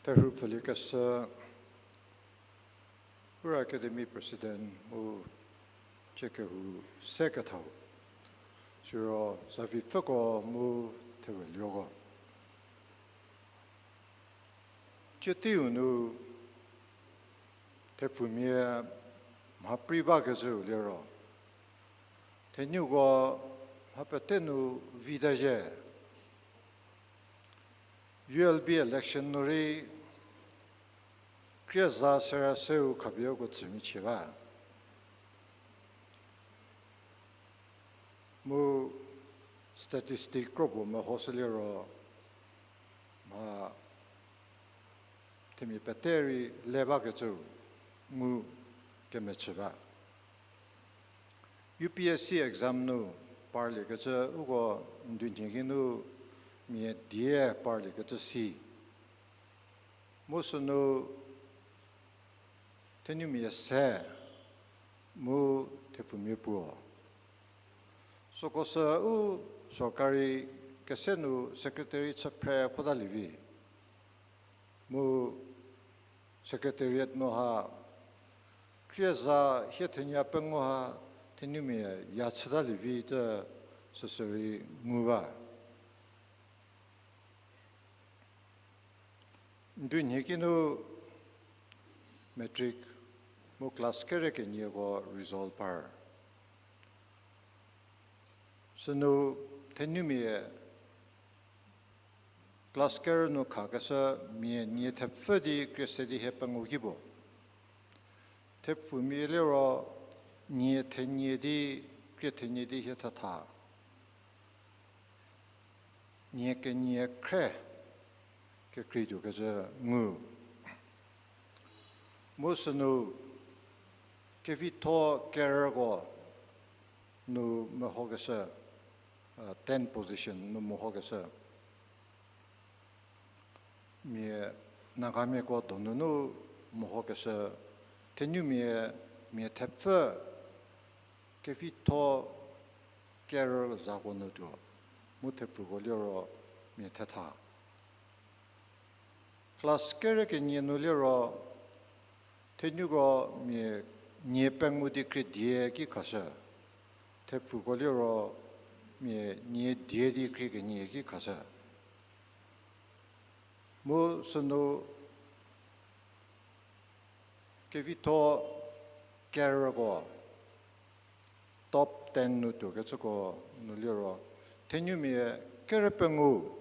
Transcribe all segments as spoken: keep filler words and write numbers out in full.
Terhu pfüliekeshü, Ura Academy President mu cie kehou se kethau, siro zavipfüko mu theweluoko. Cie teiu nu thepfumia mha prei bakecüu liro, thenuko mha pete nu vita zhie. U L B election nu rei krie za serü seu khapie uko tsümichie ba. Mu statistic kropuo mehoshü liro, mha themia pete rei le bakecü ngu kemechü ba. U P S C exam nu parliekecü uko ndunhie ki nu mia die parliekecü si. Mu sünu thenumia se mu thepfumia puo. Süko sü u sorkari kese nu secretary chü phre khotalie vi. Mu secretariat nu ha krie za hie thenie pengou ha thenumia ya chütalie vi tü süsü rei ngu ba. Ndunhie ki nu matric mu class kere kenieko result par. Sünu thenumia class kere nu khakeshü mia nie thepfü di krie se di hie pengou ki puo. Thepfumia liro nie thenie di, krie thenie di hie thetha. Nie kenie khre kekreituo kecü ngu. Mu sünu kevitho kerüko nu mehokeshü, ten position nu mehokeshü. Mia Nagamiako donunu mehokeshü thenumia mia thepfü kevitho kerü zako nu tuo, mu thepfuko liro mia thetha. Class kere kenie nu liro thenuko mia nie pengou di krie die ki khashü, thepfuko liro mia nie die di krie kenie ki khashü. Mu sünu kevitho kerüko top ten nu tuokecüko nu liro thenumia kere pengou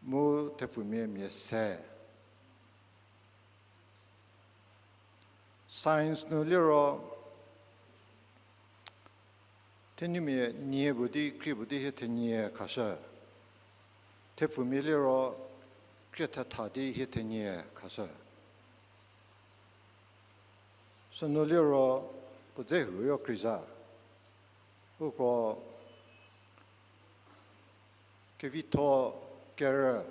mu thepfumia mia se. Science nu liro thenumia nie puo di krie puo di hie thenie khashü. Thepfumia liro krie thetha di hie thenie khashü. Sünu liro puo dze huoyo kreiza. Uko kevitho kerü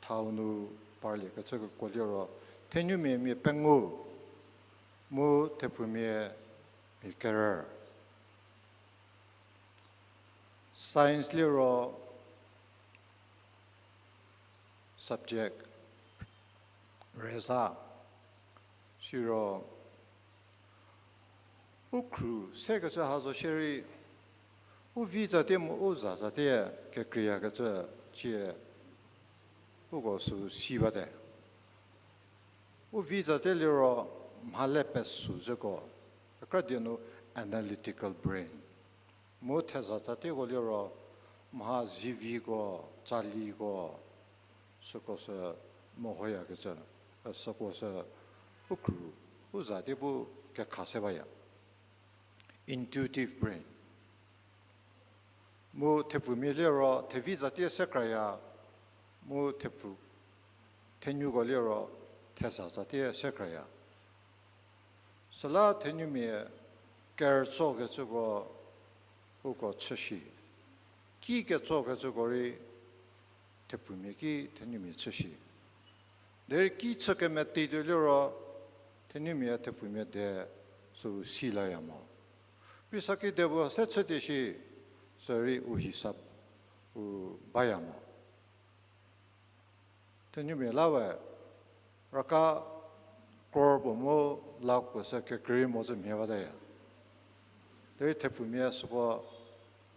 thau nu parliekecüko liro thenumia mia pengou mu thepfumia mia kerü. Science liro subject reza, siro u khru sekecü ha zo shierei, u vi tsatie mu u za tsatie kekreiyakecü cie uko sü si bate. U vi tsatie liro mhale pesü zhüko, kekra die nu analytical brain. Mu theza tsatieko liro mha ziviko, tsaliko, süko sü mehoyakecü, süko sü u khru u za tie bu kekha se baya. Intuitive brain. Mu thepfumia liro thevi tsatie se kraya, mu thepfu, thenuko liro theza tsatie se kraya. Süla thenumia kerütsokecüko uko chüshi. Ki ketsokecüko rei thepfumia ki thenumia chüshi. Derei ki chü kemeteituo liro thenumia thepfumia de sü si laya mo. Pisa kide puo se chütie shi, sürei u hisab u baya mo. Thenumia la we raka crore puo mu lakh puo sü kekrei mo zü mhie bataya. Derei thepfumia süko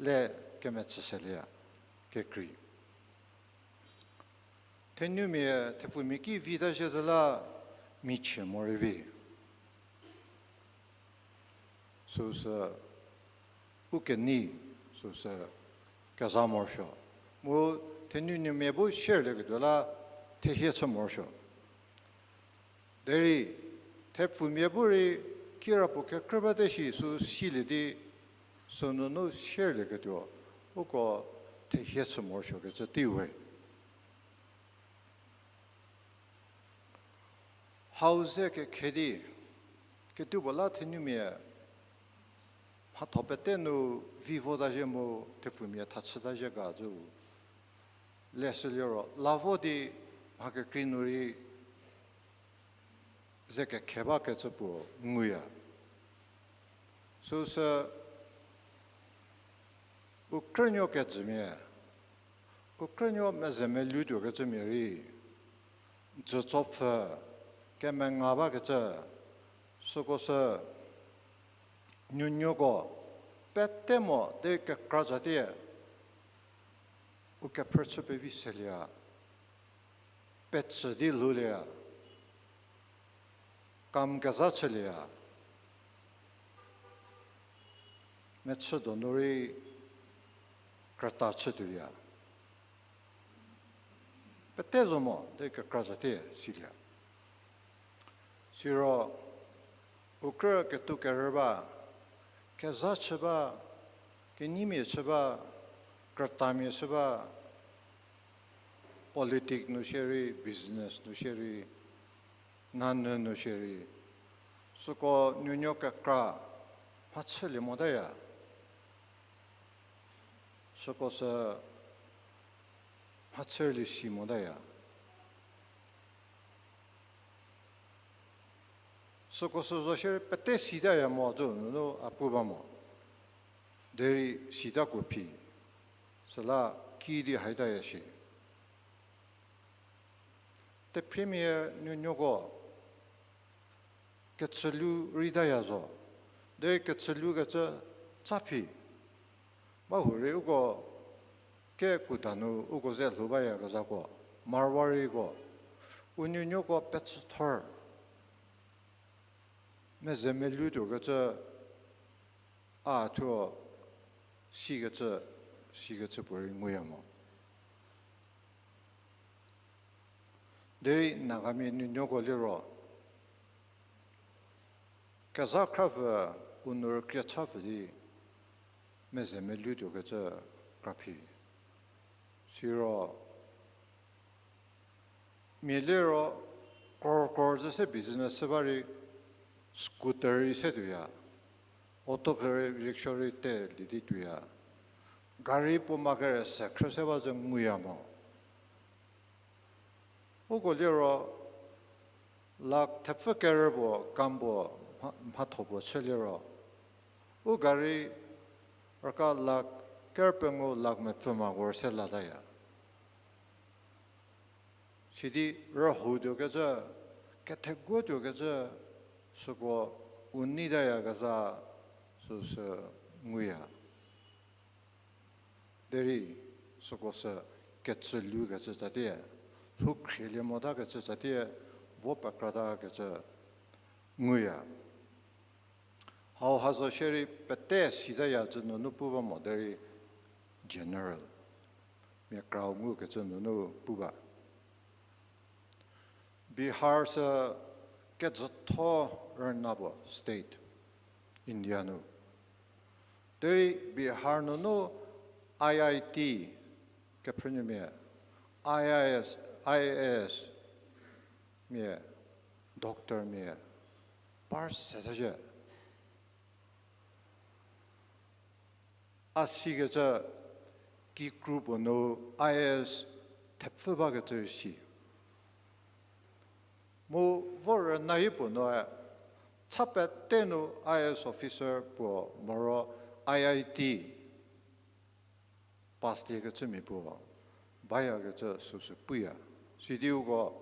le kemetsü selieya, kekrei. Thenumia thepfumia ki vi ta zhie zü la michie morei vi. Süsü u kenei, süsü keza morosuo. Mu thenunuomia bu sharelieketuo la thehie chü morosuo. Derei thepfumia bu rei kirapuo kekrü bate shi sü silie di, sünunu sharelieketuo uko thehie chü morosuokecü teiu we. Hau ze kekhe di, kedipuo la thenumia mhatho pete nu vi vo ta zhie mu thepfumia tha chü ta zhie ga zü leshüliro la vo di mha kekrei nu rei ze kekhe bakecü puo nguya. Süsü u krünuo kejümia, u krünuo meze melutuokecümia rei, jütsopfü, kemenga bakecü, süko sü nuonuoko pete mo derei kekra zatie u kephrü chü pevi selieya, petsü di lhoulie, kam keza chülieya, mechü donu rei krüta chütuoya. Pete zo mo derei kekra zatie silie. Siro u krü ketuo kerü ba, keza chü ba, kenyimia chü ba, krütamia chü ba, politic nu shierei, business nu shierei, nanyü nu shierei, süko nuonuo kekra mhachülie motaya. Süko sü mhachülie si motaya. Süko sü zo shierei pete sitaya mo zü nunu a pu ba mo. Derei sitakuo phi, süla kiüdi haitaya shie. Tephriemia nuonuoko kechülu reitaya zo. Derei kechülukecü tsa phi. Bahurei uko kekuda nu uko ze lhou bayakezhako, Marwariko, u nuonuoko pechüthor meze melutuokecü a thuo sikecü, sikecü puorei nguya mo. Derei Nagamia nuonuoko liro kezha khravü u nu rükrie cha pfü di meze melutuokecü kraphi. Siro mia liro crore crore zü se business chü ba rei scooter rei se tuoya, auto kere rickshaw rei te lie di tuoya, gari puo ma kere se khrü se ba zü nguya mo. Uko liro lakh thepfü kerü puo kam puo mha-, mhatho puo chü liro, u gari raka lakh kerü pengou lakh mepfü ma ko se lataya. Sidi rühoutuokecü, ketheguotuokecü, süko u neitayakezha süsü nguya. Derei süko sü kecülukecü tsatie, lhoukhrilie motakecü tsatie, vo pekratakecü nguya. Hau ha zo shierei pete sitaya zü nunu pu ba mo derei general, mia krau ngukecü nunu pu ba. Bihar sü kejütho rüna puo state India nu. Derei Bihar nunu I I T kephrünuomia, I I S, I A S mia, doctor mia, par se tazhie. A sikecü kikru puo nu I A S thepfü bakecü si. Mu vo rüna-i puo nu, cha pete nu I A S officer puo moro I I T pass liekecümia puo bayakecü süsü puya. Sidi uko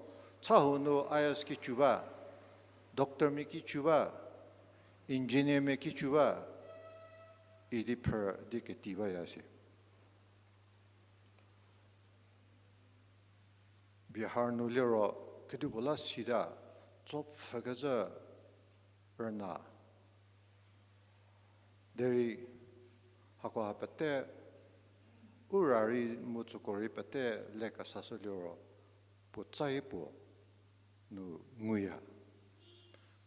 Chahou nu I A S kicu ba, doctormia kicu ba, engineermia kicu ba, idi phrü di keti baya si. Bihar nu liro kedipuo la sita, tsopfhükecü rüna. Derei hakoha pete, u ra rei mu tsüko rei pete lekesashü liro, puo tsai puo nu nguya.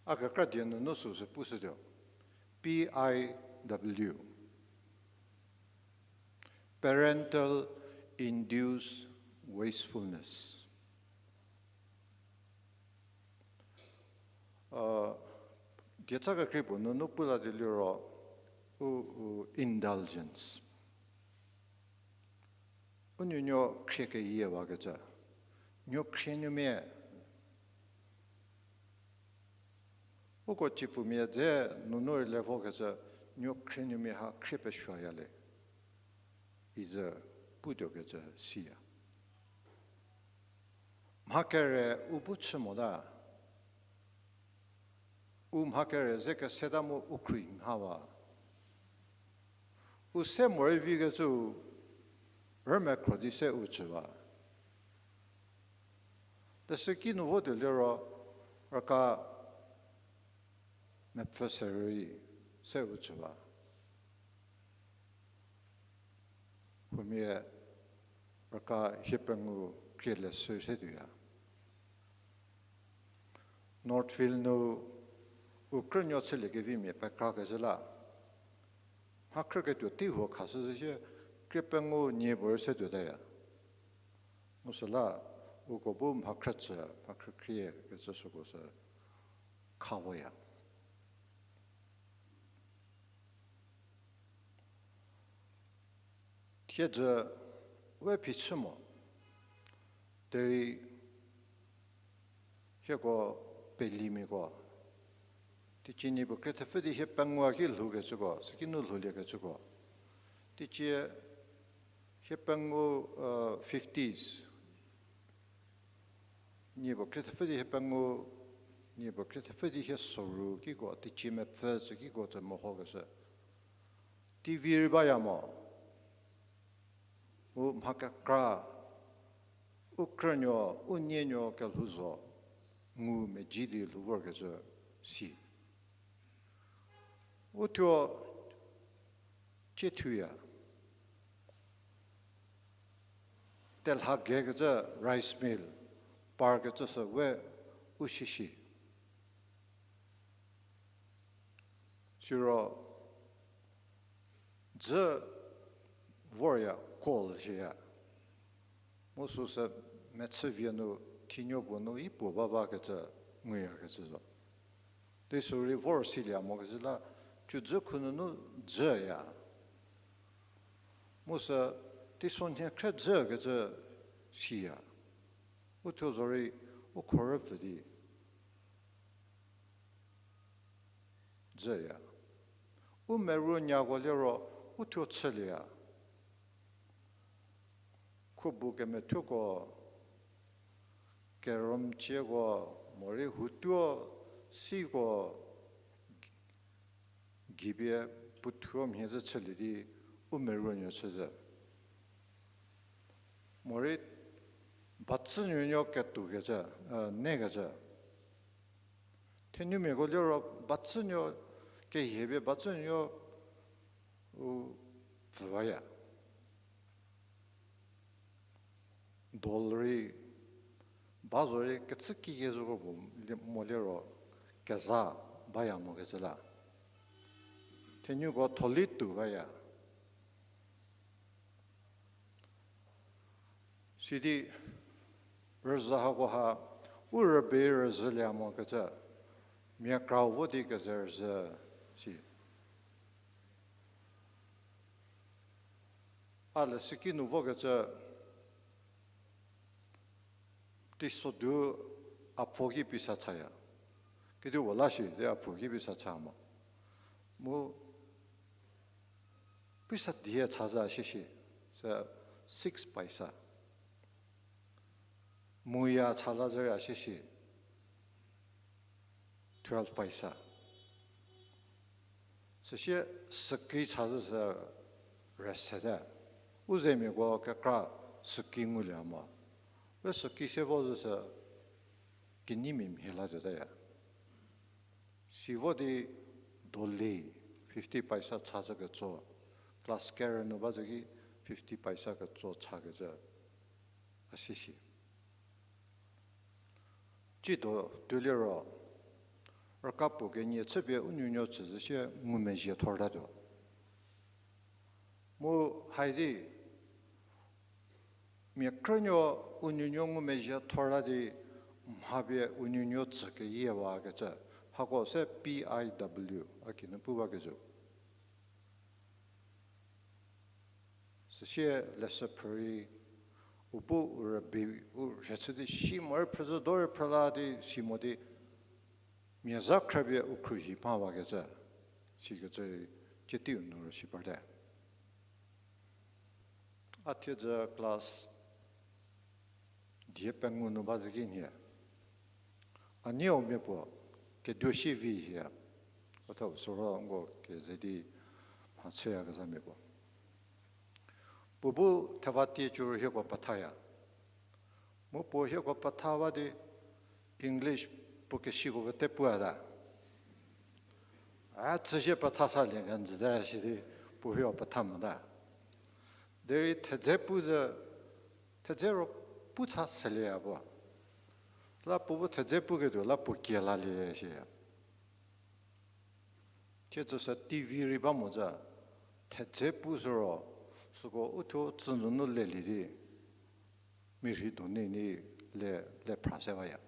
A kekra die nunu süsü pushütuo, P I W, Parental Induced Wastefulness. Dieca kekrei puo nunu pu la di liro, u, u indulgence. U nuonuo khrie keyiewakecü, nuo khrienuomia, uko cipfumia dze nunu rei le vokecü, nuo khrienuomia ha khrie pesuoya le, izü putuokecü siya. Mha kere u bu chü mota, u mha kere ze keseta mu u khruohi hawa. U se morei vikecü, rümekhro di se u chüwa. Teshüki nu votuo liro, raka mepfü se rei se u chüwa. Huomia raka hiepengou krie leshü se tuoya. North Field nu u krünuo chüliekevimia pekrakecü la, mha khrüketuo tei huo khashü zhü sie krie pengou nie puorei se tuotaya. Mu süla uko bu mha khrücü, mha khrükhrie kecü süko sü khavoya. Thiedzü we phichü mo, derei hieko pelimiako, teicie nie puo krie thepfü di hie pengou ki lhoukecüko, süki nu lhouliekecüko, teicie hie pengou, fifties, nie puo krie thepfü di hie pengou, nie puo krie thepfü di hie soru kiko, teicie mepfü tsü kiko tsü mehokeshü. T V rei baya mo. U mha kekra, u krünuo, u nienuo kelhou zo, ngu meji di lhou vorkecü si. U thuo cie thuya. Telha gekecü rice mill, parkecü sü we u shishi. Siro dzü vorya coal shiya. Mu süsü mechüvie nu thinuo puo nu i puo ba bakecü nguyakecü zo. Di sü rei vor silie mokecü la, cü dzü khununu dzüya. Mu sü teisonhie khre dzükecü siya. U thuo zorei u khorüpfü di dzüya. U meruonyako liro u thuo chülieya. Khubu kemethuoko, keromcieko, morei hutuo siko, gei pie puothuo mhie zhü chülie di u meruonuo chüzhü. Morei bacü nuonuo ketuokecü, nekecü. Thenumiako liro bacü nuo kehie pie bacü nuo u pfüwaya. Dol rei, ba zorei kecü kikecüko puo mo liro keza baya mokecü la. Thenuko tholi tuo baya. Sidi rüzhü hakoha, u rübei rüzhülie mokecü, mia krau vo di keze rüzhü si. A leshüki nu vokecü, teisodu a pfuo ki pisa chaya. Kedipuo la shi di a pfuo ki pisa cha mo. Mu pisa die cha zha shishi, sü six paisa. Muya cha la zü rei a sie shi, twelve paisa. Süsie süki cha zü sü rest sete. U zemiako kekra süki ngulie mo. We süki se vo zü sü kinyi mia mhie la tuotaya. Si vo di doli fifty paisa cha zü ketso, class kerü nu ba zü ki fifty paisa ketso cha kezü a sie shi. Cito tuoliro, rüka puo kenie chüpie u nuonuo tsü zü sie ngumezhie thortatuo. Mu haidi, mia krünuo u nuonuo ngumezhie thorta di mha pie u nuonuo tsü keyiewa kecü, hako se P I W a kinu pu bakecü. Süsie leshü phrü rei, u bu u rübei u rhie chü di si morei phrü zü do rei phrü la di si mo di, mia za khrüpie u khruohi mhawakecü, sikecü rei, cietiu nu rüsi parte. A thiedzü class die pengou nu ba zü ki nhie. A nieu mia puo, keduo si vi hie. Utha soro nko keze di mha chüyakezhamia puo. Puo bu theva tie cü ro hieko pethaya. Mu puo hieko petha ba di English puo kesiko pete puata. A tsüsie petha salie kenjüte sidi puo hieko petha mota. Derei thedze pu zü, thedze ro pu cha selieya puo. La puo bu thedze puketuo la puo kie lalie siya. Thiedzü sü T V rei ba mo zü, thedze pu sü ro, süko uthuo tsü nunu lelie di, mirhi donu ni le, le phra se baya.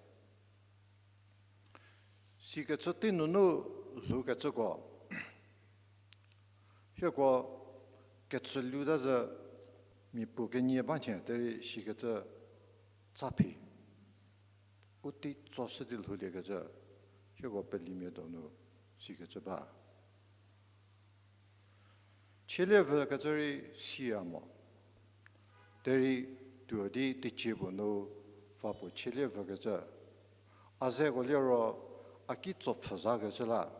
Sikecü tei nunu lhoukecüko, hieko kecü luta zü mia puo kenie ba nhie derei sikecü tsaphi. U tei tsoshü di lhouliekecü, hieko pelimia donu sikecü ba. Chielie vükecü rei siya mo. Derei tuo di teicie puo nu va puo chielie vükecü. A zeko liro a ki tso pfhü zakecü la.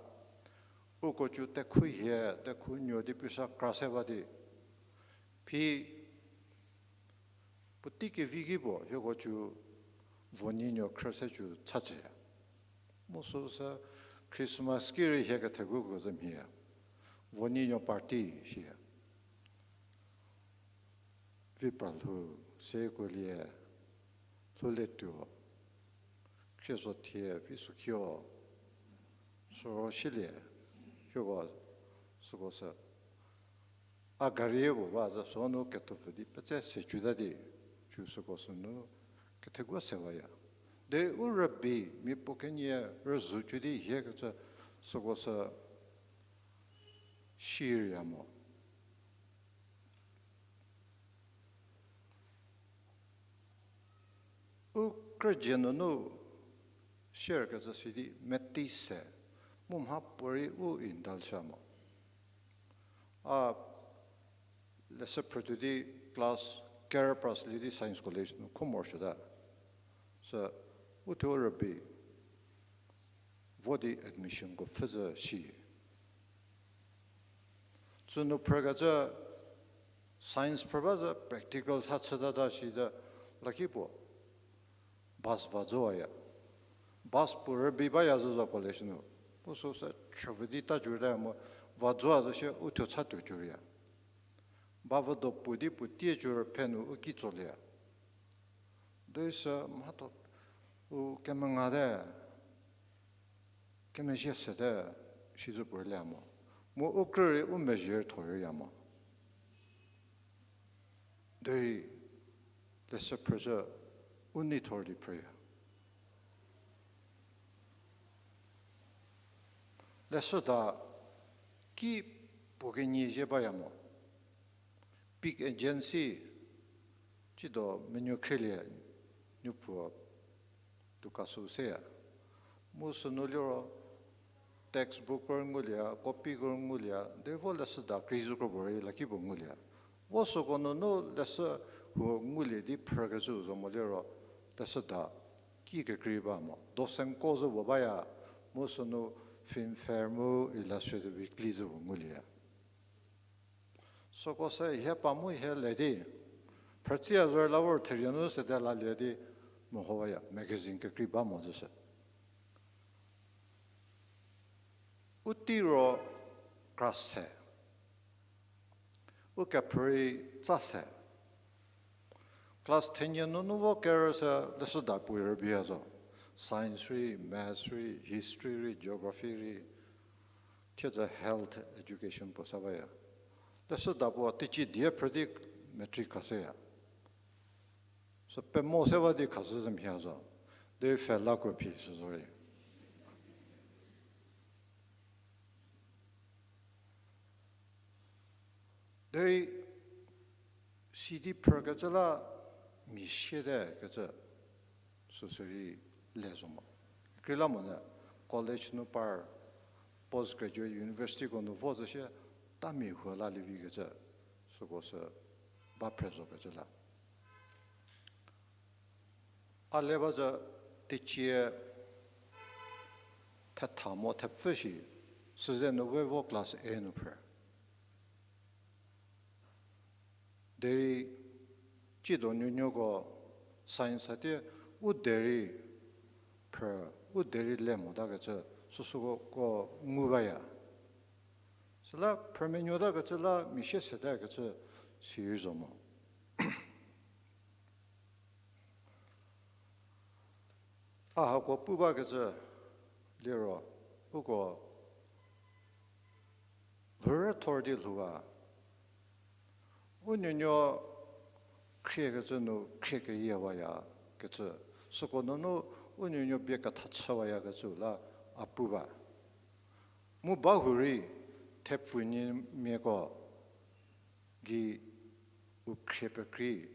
Uko cü tekhu hie, tekhu nuo di pisa kra se ba di. Phi puotei kevi ki puo hieko cü vonyi nuo khrü se cü chachüya. Mu süsü Christmas ki rei hie ketheguko zü mhieya. Vonyi nuo party siya. Vi pra lhou, seko lie, lhoulie tuo, khrie zo thie, vi sükio, süro silie, hieko süko sü. A gari puo ba zü sünu kethopfü di petse se cüta di, cü süko sünu kethegu sewaya. Derei u rübei mia puo kenie rüzhü cü di hiekecü süko sü shierya mo. U krüjie nunu share kecü sidi metei se, mu mha puorei u indulge mo. A leshü phrütuo di class kerü pra sü lie di Science College nu kho morosuota. Sü uthuo rübei vo di admission ko pfhü zü shi. Tsünu phrükecü science phrü ba zü practical sa chütata shi zü laki puo bus va zoaya. Bus puo rübei baya zü zo college nu. Puo süsü chüvü di ta cüta mo va zoa zü shie uthuo cha tuo cüya. Bavüdo puo di puo tie cü rüphe nu u ki tsolieya. Derei sü mhatho u kemengate, kemezhie sete, shi zü puo rülia mo. Mu u krü rei u mezhie thorya mo. Derei leshü phrüzhü u nei thor di phrüya. Leshüda ki puo kenie zhie baya mo. Peak agency, cido menuo khrielie, nuopfü tuo ka sü seya. Mu sünu liro textbook ko ngulie, copy ko ngulie, derei vo leshüda kreizu kropuo rei laki puo ngulie. Vo süko nunu leshü huo ngulie di phrükecü zo mo liro, Leshüda ki kekrei ba mo. Dosenko zü puo baya, mu sünu Filmfare mu Illustrated Weekly zü puo ngulieya. Süko sü hie pa mu hie le di, phrütsia zor la vor therie nu sede lalie di, mehowaya magazine kekrei ba mo züshü. U tei ro kra se. U kephrü rei tsa se. Class ten nunu vo kerü sü leshüda puo rübei zo. Science rei, maths rei, history rei, geography rei, thiedzü health education puo sa baya. Leshüda puo teicie die phrü di matric khashüya. Sü pemo se ba di khashü zü mhie zo. Derei fail lako phi sü zorei. Derei sidi phrükecü la mia siete kecü süsü rei le zo mo. Kekreilamonyü college nu par, post graduate universityko nu vo zü sie ta mia huo la lievikecü süko sü ba phre zokecü la. A le ba zü teicie thetha mo thepfü shi, süze nu we vo class A nu phrü. Derei ciedo nuonuoko science hatie u derei phrü, u derei le motakecü süsüko ngu baya. Süla phrü menuotakecü la mia sie setakecü sirei zo mo. A hako pu bakecü liro, uko lhourü thor di lhouwa. U nuonuo khriekecü nu khrie keyiewaya kecü, süko nunu u nuonuo bie ketha chüwayakecü la a pu ba. Mu bahurei thepfumia, miako gei u khrie pekrei,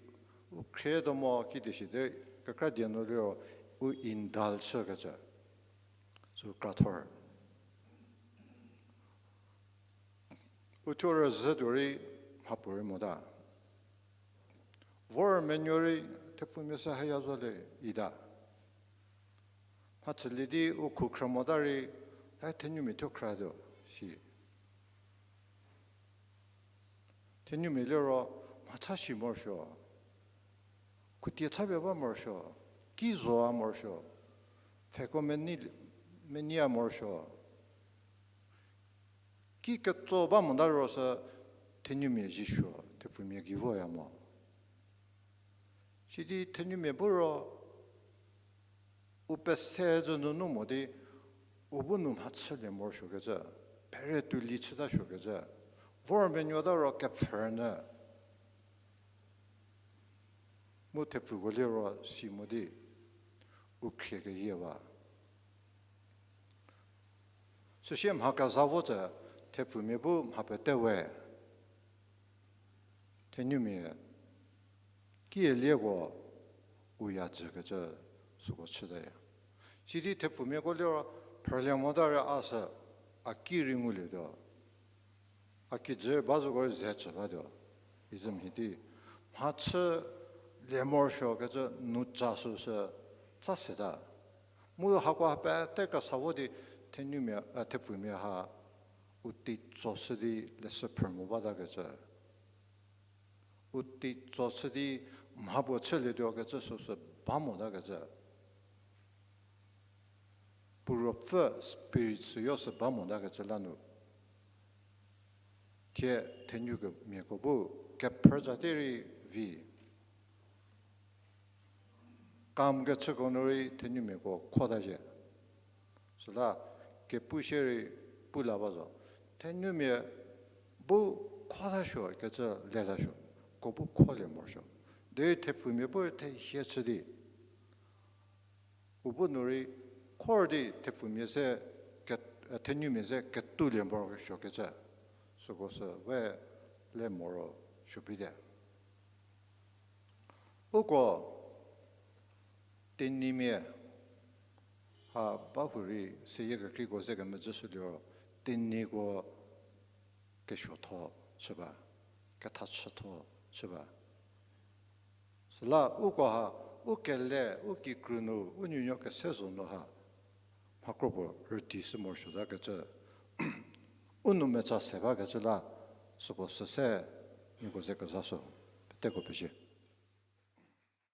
u khrietuo mo kidi shidi kekra die nu liro u indulge chükecü sü krathor. U thuo rüzhü tuo rei mhapuorei mota. Vor menuo rei thepfumia sü haya zo le ita. Mhachülie di u khukhrü mota rei, a thenumia thuo khratuo si. Thenumia liro mhacha shi morosuo, khutie chapie ba morosuo, ki zoa morosuo, pfheko meni, menia morosuo. Ki ketso ba mota ro sü thenumia zisuo, thepfumia gei voya mo. Sidi thenumia bu ro u pese zü nunu mo di u bu nu mhachülie morosuokecü, phere tuoli chütasuokecü, vor menuota ro kepfhünyü. Mu thepfuko liro si mo di u khrie keyiewa. Süsie mha keza vo tsü thepfumia bu mha pete we. Thenumia kielieko u ya jükecü süko chütaya. Sidi thepfumiako liro phrülie mota rei a sü a ki rei ngulietuo. A kijü ba zoko rei ze chü batuo. Izü mhie di mhachülie morosuokecü nu ca süsü tsa seta. Mu hako ha pete kesa vo di thenumia, a, thepfumia ha u teitso chü di leshü phrü mo batakecü, u teitso chü di mhapuo chülietuokecü süsü ba motakecü. Puo ruopfü spirit süyo sü ba motakecü la nu thie thenumiako bu kephrü zate rei vi. Kam kechüko nu rei thenumiako khota zhie. Süla kepu shierei pu la ba zo. Thenumia bu khotasuo kecü letasuo. Ko bu kholie morosuo. Derei thepfumia bu thehie chü di u bu nu rei khor di thepfumia se ke-, thenumia se ketulie morosuokecü süko sü we le morosuo bite. Uko Tenyimia ha bahurei seyie kekreiko ze kemedzü shü liro, Tenyiko kesuotho chü ba, kethachütho chü ba. Süla uko ha u kele, u kikru nu, u nuonuo kese zo nu ha, mhakro puo rüdi shü morosuotakecü, u nou metsa se bakecü la, süko süse, nieko ze keza so, peteko pezie.